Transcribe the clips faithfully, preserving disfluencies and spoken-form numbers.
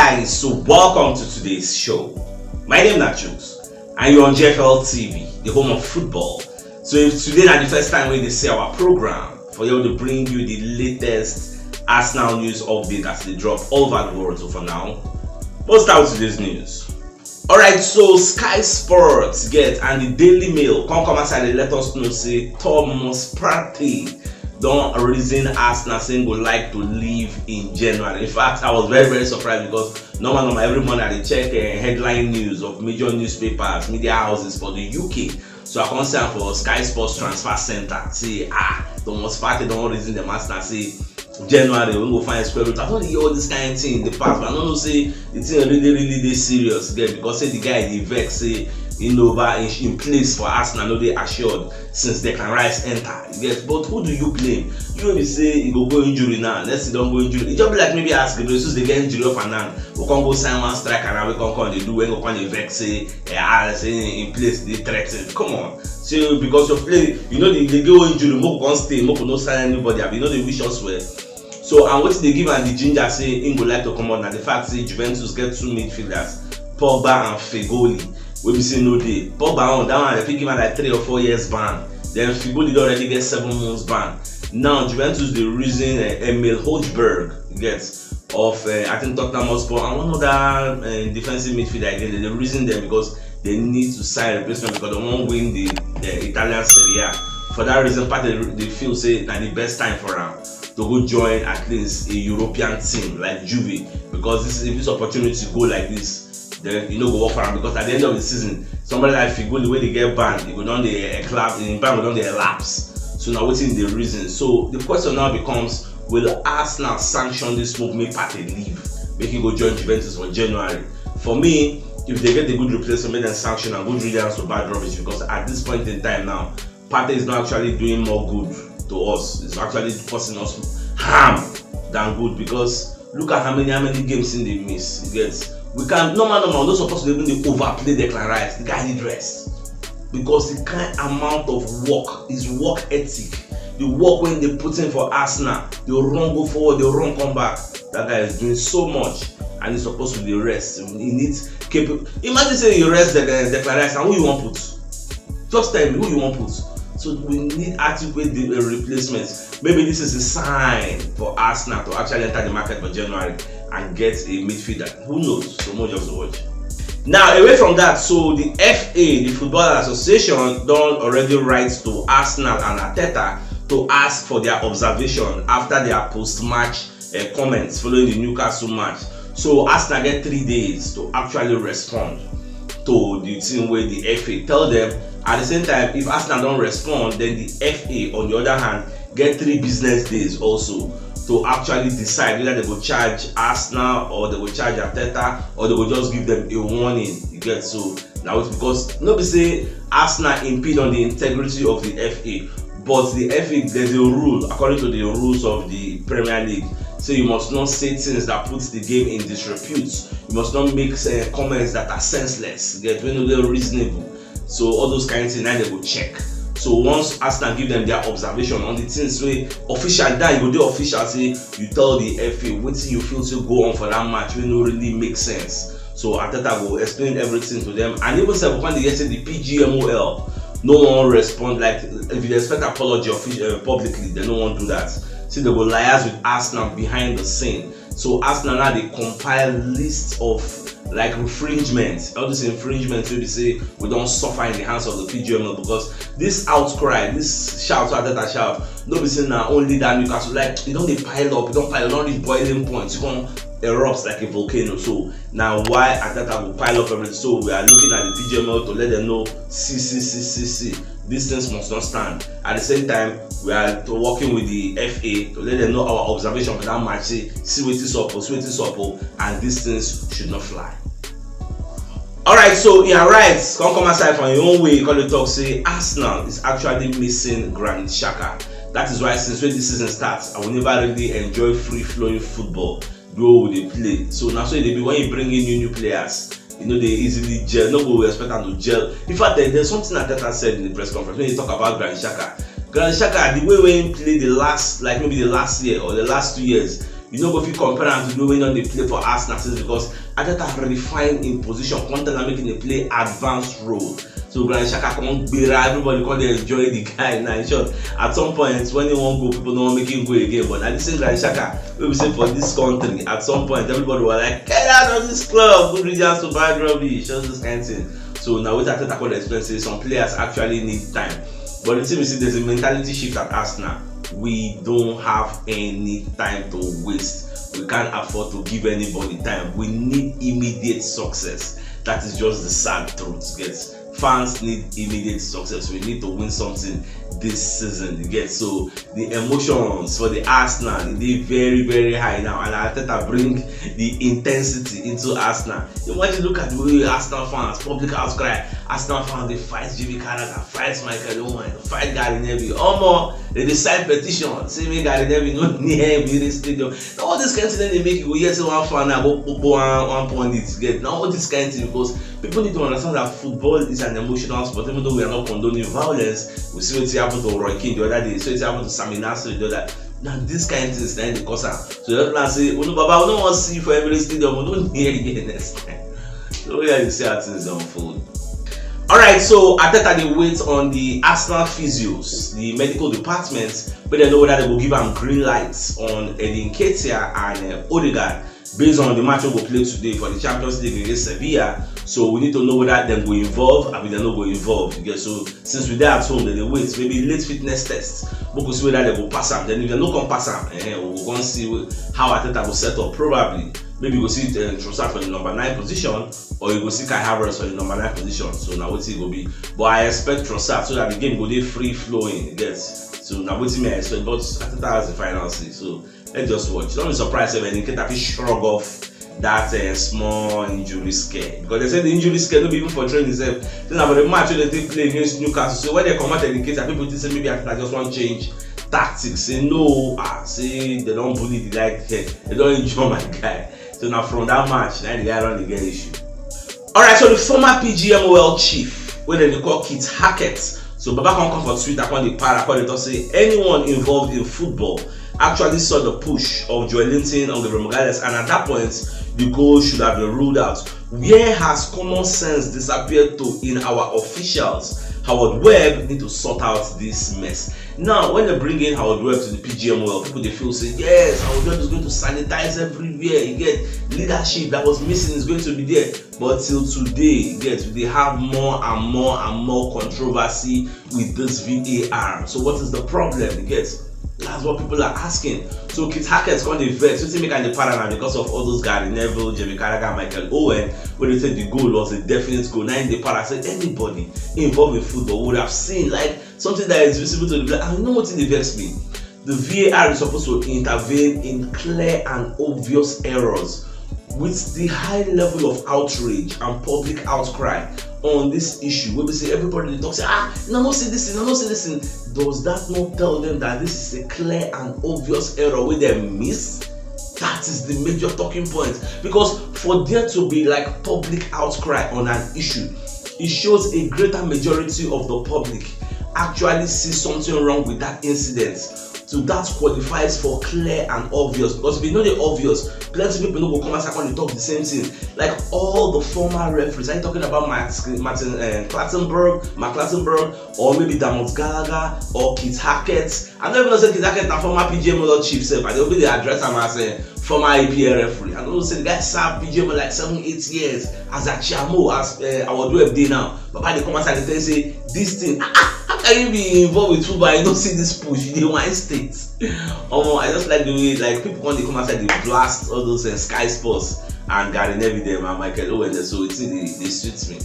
Guys, so welcome to today's show. My name is Jules, and you're on G F L T V, the home of football. So if today na the first time wey you dey see our program, for here we dey bring you the latest Arsenal news update as e dey drop all over the world. So for now, let's start with today's news. Alright, so Sky Sports get and the Daily Mail come come outside dey let us know say Thomas Partey don reason Arsenal say he go like to leave in January. In fact, I was very, very surprised because normal, normal, every morning I dey check uh, headline news of major newspapers, media houses for the U K. So I come see am for Sky Sports Transfer Center. See, ah, Thomas Partey don reason the Arsenal say January we go find square root. I don dey hear all this kind thing in the past, but I no know say the thing really, really dey serious again because say the guy dey vex say he no ba in, in place for Arsenal no dey assured since Declan Rice enter. You get, but who do you blame? You know be say he go go injury now. Next he don go injury. E just be like maybe as Gabriel Jesus dey get injury up and down, we come go sign one striker now. We come come dey do when we come dey vex say eh, ah, say in place dey threatened. Come on, so because you play, you know the the go injury, make we come stay, make we no sign anybody. Abi you no dey wish us well. So and wetin dey give am the ginger say im go like to comot na the fact say Juventus get two midfielders, Pogba and Fegoli, wey be say no dey. Pogba own, that one I fit give am like three or four years ban. Then Fegoli don already get seven months ban. Now Juventus dey reason uh, Emil Hojberg get of uh, I think Tottenham Hotspur and one other uh, defensive midfielder again. They dey reason them because they need to sign replacement because they wan win the, the Italian Serie A. For that reason, Partey dey feel say na the best time for am to go join at least a European team like Juve because this if this opportunity go like this, then e no go work for am because at the end of the season, somebody like Fegoli wey dey get ban, e go don dey eh, clap, im ban go don dey elapse. So na wetin dey reason. So the question now becomes, will Arsenal sanction this move make Partey leave, make he go join Juventus for January? For me, if they get a good replacement, make dem sanction am, good riddance to bad rubbish because at this point in time now, Partey is not actually doing more good to us. It's actually causing us harm than good because look at how many how many games he dey miss. You get, we can normal normal we no suppose to even dey overplay Declan Rice. The guy need rest because the kind amount of work, his work ethic, the work wey he dey put in for Arsenal, dey run go forward, dey run come back. That guy is doing so much and he suppose to dey rest. He need capable. Imagine say you rest Declan Rice, and who you wan put? Just tell me who you wan put. So we need adequate uh, replacement. Maybe this is a sign for Arsenal to actually enter the market for January and get a midfielder. Who knows? So more just watch. Now, away from that, so the F A, the Football Association, don already write to Arsenal and Arteta to ask for their observation after their post-match uh, comments following the Newcastle match. So Arsenal get three days to actually respond to the thing wey the F A tell them. At the same time, if Arsenal don respond, then the F A, on the other hand, get three business days also to actually decide whether they go charge Arsenal or they go charge Arteta or they go just give them a warning. You get, so now it's because no be say Arsenal impede on the integrity of the F A, but the F A, there's a rule according to the rules of the Premier League, say you must not say things that puts the game in disrepute. You must not make uh, comments that are senseless, get, wey no dey reasonable. So all those kind of things now they go check. So once Arsenal give them their observation on the things wey official, that you go dey official say you tell the F A wetin you feel say go on for that match wey no really make sense. So Arteta go explain everything to them, and even sef when they hear say the P G M O L no wan respond, like if you expect apology offici- uh, publicly, they no wan do that. See, they go liaise with Arsenal behind the scene. So Arsenal now dey compile list of like infringement, all these infringements wey be say we don suffer in the hands of the P G M O L because this outcry, this shout, Arteta shout, no be say na only that Newcastle, like e don dey pile up, e don pile up, e don reach boiling point, e come erupt like a volcano. So na why Arteta go pile up everything. So we are looking at the P G M O L to let them know, see, see, see, see, see, these things must not stand. At the same time, we are to working with the F A to let them know our observation for that match. Say, see wetin sup o, see wetin sup o, and these things should not fly. Alright, so he arrives, come come outside from your own way, come dey talk say Arsenal is actually missing Granit Xhaka. That is why since when this season starts, I will never really enjoy free flowing football the way we dey play. So na so e dey be when you bring in new new players. You know they easily gel. No go expect them to gel. In fact, there, there's something Arteta said in the press conference when he talk about Granit Xhaka. Granit Xhaka, the way when he played the last, like maybe the last year or the last two years, You no go fit compare am to the way wey don dey play for Arsenal since, because Arteta refine im position, come tell am make e dey play advanced role. So Granit Xhaka come gbera, everybody come dey enjoy the guy na. In short, at some point when he wan go, people no wan make him go again. But na this same Granit Xhaka wey be say for this country, at some point everybody was like, "Get out of this club, good riddance to bad rubbish," all this kind thing. So na wetin Arteta come explain say some players actually need time. But the thing is, there's a mentality shift at Arsenal. We don't have any time to waste. We can't afford to give anybody time. We need immediate success. That is just the sad truth. Yes, fans need immediate success. We need to win something this season. You get? So the emotions for the Arsenal, e dey very, very high now, and Arteta bring the intensity into Arsenal. Imagine, look at the way Arsenal fans, public outcry. Arsenal fans dey fight Jimmy Carragher, fight Michael Owen, fight Gary Neville. Omo, they dey sign petition say make Gary Neville no near Emirates Stadium. Na all this kind thing dey make you go hear say one fan na go kpokpo one, one pundit get. Na all this kind thing, because people need to understand that football is an emotional sport. Even though we are not condoning violence, we see wetin happen to Roy Keane the other day, see wetin happen to Sammy Nasri the other. Na this kind things na im dey cause am. So just plan say, "Unu baba, we no wan see you for Emirates Stadium, we no near you next time." So yeah, you see how things dey unfold. All right, so Arteta dey wait on the Arsenal physios, the medical department, but they know whether they go give am green lights on Eddie Nketiah and uh, Odegaard, based on the match wey go play today for the Champions League against Sevilla. So we need to know whether dem go involve, abi dem no go involve. You get? So since we dey at home, dem dey wait, maybe late fitness test, we go see whether dem go pass am. Then if dem no come pass am, eh, we go come see wh- how Arteta go set up. Probably, maybe you go see uh, Trossard for the number nine position, or you go see Kai Havertz for the number nine position. So na wetin e go be. But I expect Trossard so that the game go dey free flowing. You get? So na wetin me I expect. But Arteta has the final say. So let's just watch. Don't be surprised if Eddie Nketiah fit shrug off that uh, small injury scare, because they say the injury scare no be even for training sef. Say na for the match wey they take play against Newcastle. So when they comot Eddie Nketiah, people think say maybe Arteta just wan change tactics. Say no, ah, say they don bully the guy, they don injure my guy. So na from that match na the guy don dey get issue. All right, so the former P G M O L chief, wey dem dey call Keith Hackett, so Baba come come for Twitter, come dey para, come dey talk say anyone involved in football actually saw the push of Joelinton on Gabriel Magalhaes, and at that point, the goal should have been ruled out. Where has common sense disappeared to in our officials? Howard Webb need to sort out this mess. Now, when they bring in Howard Webb to the P G M O L, people dey feel say, "Yes, Howard Webb is going to sanitize everywhere." You get? Leadership that was missing is going to be there. But till today, you get, we dey have more and more and more controversy with this V A R. So what is the problem? You get? That's what people are asking. So Keith Hackett come dey vex. Wetin make am dey para na because of all those Gary Neville, Jamie Carragher, Michael Owen, wey dey say the goal was a definite goal. Na im dey para say anybody involved in football would have seen, like, something that is visible to the blind. I know wetin dey vex me. The V A R is supposed to intervene in clear and obvious errors. With the high level of outrage and public outcry on this issue, wey be say everybody dey talk say, "Ah, una no see this thing, una no see this thing," does that not tell them that this is a clear and obvious error wey dem miss? That is the major talking point, because for there to be, like, public outcry on an issue, it shows a greater majority of the public actually see something wrong with that incident. So that qualifies for clear and obvious, because if e no dey obvious, plenty people no go come outside come dey talk the same thing. Like all the former referees, are you talking about Max, Martin uh, Clattenburg, Mark Clattenburg, or maybe Damot Gallagher or Keith Hackett? I no even know say Keith Hackett na former P G M O L chief sef. I dey only dey address am as a former A P L referee. I no know say the guy serve P G M O L like seven, eight years as a chairmo, as uh, Howard Webb dey now. Baba dey come outside dey tell you say this thing, ah, ah, how can you be involved with football and you no see this push? You dey whine state. Omo, I just like the way, like, people come dey come outside dey blast all those uh, Sky Sports and Gary Neville dem and Michael Owen dem. So wetin dey dey sweet me.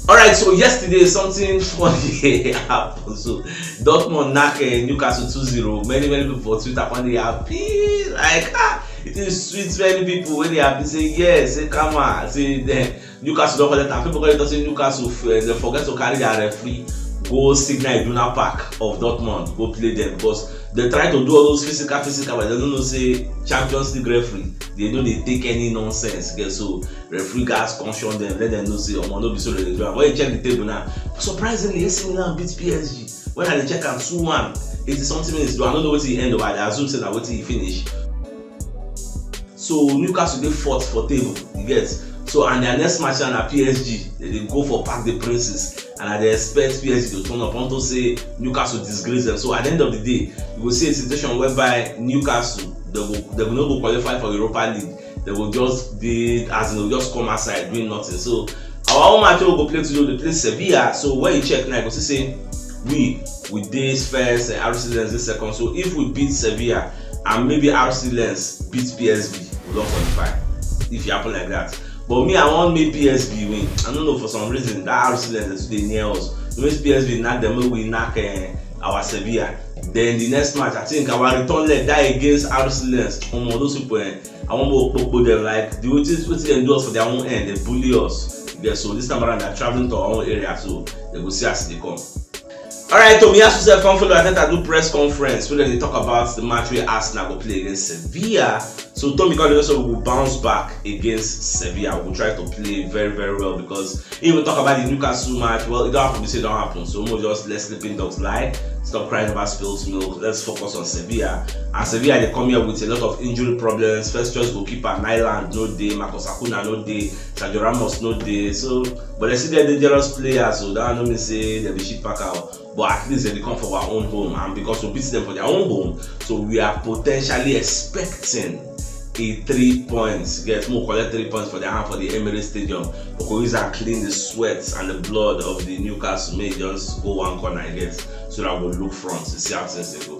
All right, so yesterday something funny happen. So Dortmund knack uh, Newcastle two zero. Many, many people for Twitter come dey happy, like, ah, it is sweet. Many people wey dey happy say yes, say karma, say dem Newcastle don collect am. People come dey talk say Newcastle uh, dem forget to carry their referee go Signal Iduna Park of Dortmund go play them, because they try to do all those physical, physical, but they don't know say Champions League referee, they no dey take any nonsense. Get? So referee guys caution them, let them know say, "Omo, no be so they dey do am." When you check the table now, surprisingly, A C Milan beat P S G. When I dey check am two one, eighty something minutes, though I no know wetin e end up, I dey assume say na wetin e finish. So Newcastle dey fourth for table, you get. So and their next match na P S G, they dey go for Parc des Princes, and I dey expect P S G to turn up unto say Newcastle disgrace them. So at the end of the day, you go see a situation whereby Newcastle, they go they go no go qualify for Europa League. They go just dey as in they go just come outside doing nothing. So our own match wey we go play today, we dey play Sevilla. So when you check now, you go see say we we dey first, uh, R C Lens dey second. So if we beat Sevilla and maybe R C Lens beat P S V, we don qualify. If e happen like that, but me, I wan make P S V win. I no know, for some reason that R C Lens dey too dey near us. Make P S V knack them, make we knack uh, our Sevilla. Then the next match, I think our return leg that against R C Lens. Omo, those people, eh, I wan go kpokpo them, like the wetin wetin dem do us for their own end, they bully us. Yeah, so this time around, they're traveling to our own area, so they go see as they come. All right, Tomiyasu sef come follow Arteta do press conference wey dem dey talk about the match wey Arsenal go play against Sevilla. So Tommy Kole also go bounce back against Sevilla. We go try to play very, very well because if we talk about the Newcastle match, well, it don't happen to say it don't happen. So we just let sleeping dogs lie. Stop crying about spilled milk. Let's focus on Sevilla. And Sevilla, they come here with a lot of injury problems. First choice goalkeeper Nyland no dey, Marcus Acuna no dey, Sergio Ramos no dey. So, but they see they're dangerous players, so that no mean say they be shit pack out. But at least they come for our own home, and because we beat them for their own home, so we are potentially expecting a three points. Get more, collect three points for their hand for the Emirates Stadium. We go use and clean the sweat and the blood of the Newcastle. May just go one corner, I guess, so that we look front to see how things they go.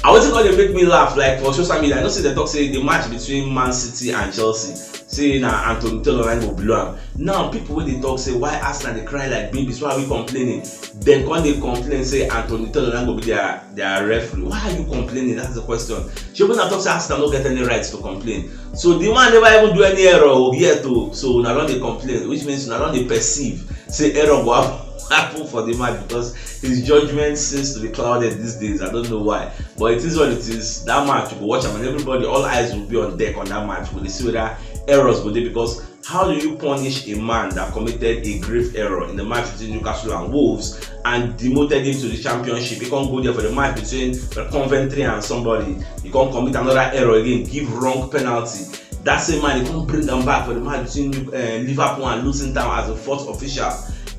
I want to call they make me laugh, like, for social media. I know say they talk say the match between Man City and Chelsea, say na Anthony Taylor na go blow am. Now people wey dey talk say why Arsenal dey cry like babies, why are we complaining? Dem come dey complain say Anthony Taylor na go be their their referee. Why are you complaining? That's the question. Shey una talk say Arsenal no get any right to complain? So the man never even do any error yet o. So una don dey complain, which means una don dey perceive say error go happen happen for the match because his judgment seems to be clouded these days. I don't know why, but it is what it is. That match, you go watch am, and everybody, all eyes will be on deck on that match. We dey see whether errors go dey, because how do you punish a man that committed a grave error in the match between Newcastle and Wolves and demoted him to the Championship? He can't go there for the match between the Coventry and somebody. He can't commit another error again, give wrong penalty. That same man, he can't bring them back for the match between uh, Liverpool and Luton Town as a fourth official.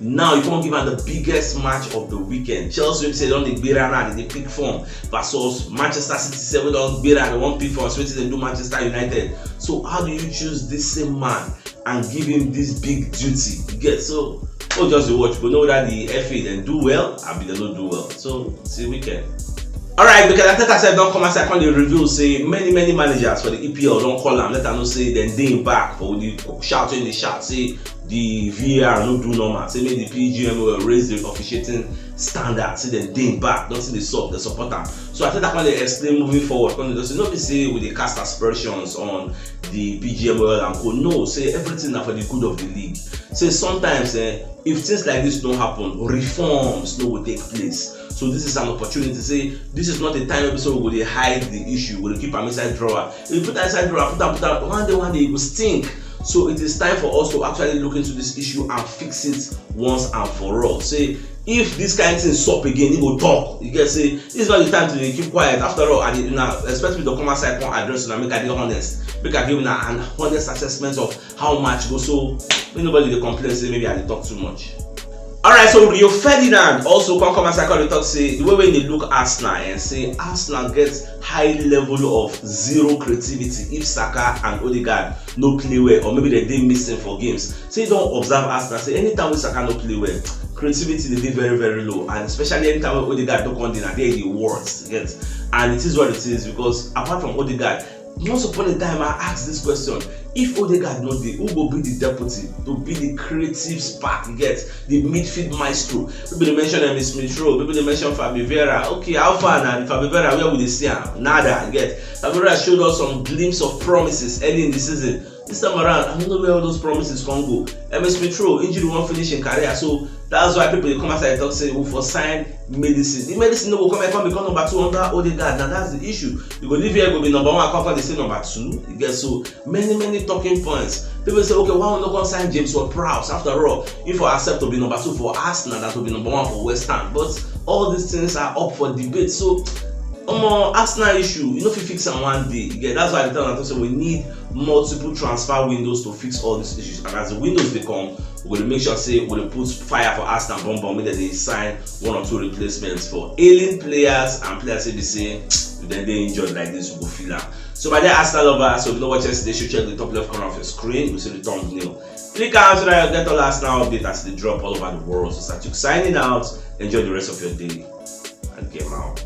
Now you can't give am the biggest match of the weekend. Chelsea, wey be say don dey gbera now, they dey pick form, versus Manchester City sef wey don gbera, they wan pick form, so wetin dem do Manchester United. So how do you choose this same man and give him this big duty? You get, so oh, just dey watch, go know whether the F A dem do well abi dem no do well. So see weekend. All right, because Arteta sef don come outside come dey reveal say many many managers for the E P L don call am, let am know say dem dey back for the shout wey dey shout say the V A R no do normal, say make the P G M O L raise the officiating standard, say dem dey back, nothing dey sup, dem support am. So Arteta come dey explain moving forward, come dey say no be say we dey cast aspersions on the P G M O L and co. No, say everything na for the good of the league. Say sometimes eh, if things like this don't happen, reforms no will take place. So this is an opportunity. Say this is not a time wey be say we go dey hide the issue, we go dey keep am inside drawer. If you put am inside drawer, put am, put am, one day, one day e go stink. So it is time for us to actually look into this issue and fix it once and for all. Say if this kind thing sup again, e go talk. You get, say this is not the time to dey keep quiet. After all, I dey, una expect me to come outside, come address una, make I dey honest, make I give una an honest assessment of how match go. So make nobody dey complain say maybe I dey talk too much. All right, so Rio Ferdinand also come come outside come dey talk say the way wey they look Arsenal and say Arsenal gets high level of zero creativity if Saka and Odegaard no play well, or maybe they dey missing for games. Say he don observe Arsenal, say anytime wey Saka no play well, creativity dey dey very very low, and especially anytime wey Odegaard no come dey, na there e dey worst, you get. And it is what it is, because apart from Odegaard, once upon a time I ask this question: if Odegaard no dey, who go be the deputy to be the creative spark, you get, the midfield maestro? People dey mention Emile Smith Rowe, people dey mention Fabio Vieira. Okay, how far now? Fabio Vieira, where we dey see am? Nada, you get. Fabio Vieira showed us some glimpse of promises early in the season. This time around, I don't know where all those promises come go. Emile Smith Rowe injury wan finish im career, so that's why people dey come outside talk say we for sign medicine. The medicine no go come and come become number two under Odegaard. Now that's the issue. You go live here, go be number one, come come dey say number two. You get, so many many talking points. People say, okay, why we no come sign James Ward-Prowse? After all, if we accept to be number two for Arsenal, that will be number one for West Ham. But all these things are up for debate. So Omo, Arsenal issue, you no fit fix am one day. You get, that's why I dey tell una say we need multiple transfer windows to fix all these issues. And as the windows dey come, we go dey make sure say we dey put fire for Arsenal bum bum, make dem dey sign one or two replacements for ailing players and players wey be say if dem dey injured like this, we go feel am. So my dear Arsenal lovers, so if you no watch yesterday show, check the top left corner of your screen, you see the thumbnail. Click am so that you get all Arsenal update as e dey drop all over the world. So Satuk signing out. Enjoy the rest of your day and game out.